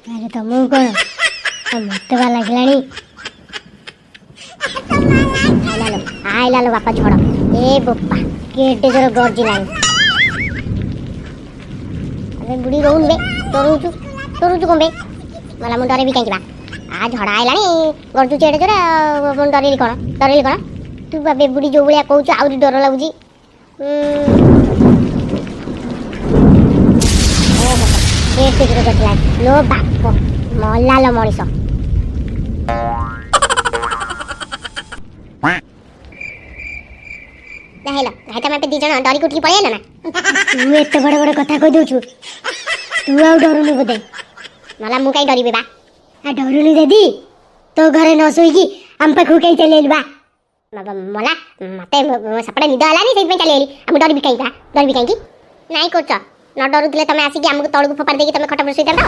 ଆରେ ତମକୁ କ'ଣ, ଆଉ ମତେ ବା ଲାଗିଲାଣି। ଆଇଲା ଲୋ, ଆଇଲା ଲୋ ବାପା ଝଡ଼। ଏ ବୋପା, କେତେ ଜୋର ଗର୍ଜିଲାଣି! ଆବେ ବୁଢ଼ୀ, ରହୁନୁ ବେ, ଡରଉଛୁ, ଡରଉଛୁ କଣ ବେ? ମଲା, ମୁଁ ଡରେବି କାହିଁକି ବା? ଆ ଝଡ଼ ଆଇଲାଣି, ଗର୍ଜୁଛି ଏଡ଼େ ଜୋରେ, ଆଉ ମୁଁ ଡରିଲି କ'ଣ, ଡରିଲି କ'ଣ? ତୁ ବା ବେ ବୁଢ଼ୀ ଯୋଉ ଭଳିଆ କହୁଛୁ, ଆହୁରି ଡର ଲାଗୁଛି। ଓହୋ, କେତେ ଜୋର ଗର୍ଜିଲାଣି ଲୋ ବାପ! ମଲା ଲୋ ମଣିଷ। ହେଲ ଭାଇ, ତମେ ଦି ଜଣ ଡରିକି ଉଠିକି ପଳେଇ ଆଇଲ ନା? ତୁ ଏତେ ବଡ଼ ବଡ଼ କଥା କହିଦଉଛୁ, ତୁ ଆଉ ଡରୁନୁ ବୋଧେ? ମଲା, ମୁଁ କାହିଁ ଡରିବି ବା? ଆ ଡରୁନୁ ଯଦି ତୋ ଘରେ ନ ଶୋଇକି ଆମ ପାଖକୁ କାହିଁ ଚାଲି ଆଇଲୁ ବା? ମଲା, ମତେ ସେପଟେ ନିଦ ହେଲାନି, ସେଇଥିପାଇଁ ଚାଲି ଆଇଲି। ଆଉ ମୁଁ ଡରିବି କାହିଁକି ବା? ଡରିବି କାହିଁକି? ନାଇଁ କରୁଛ, ନ ଡରୁଥିଲେ ତମେ ଆସିକି ଆମକୁ ତଳକୁ ଫୋପାଡ଼ି ଦେଇକି ତମେ ଖଟ ଉପରେ ଶୋଇଥାନ୍ତ।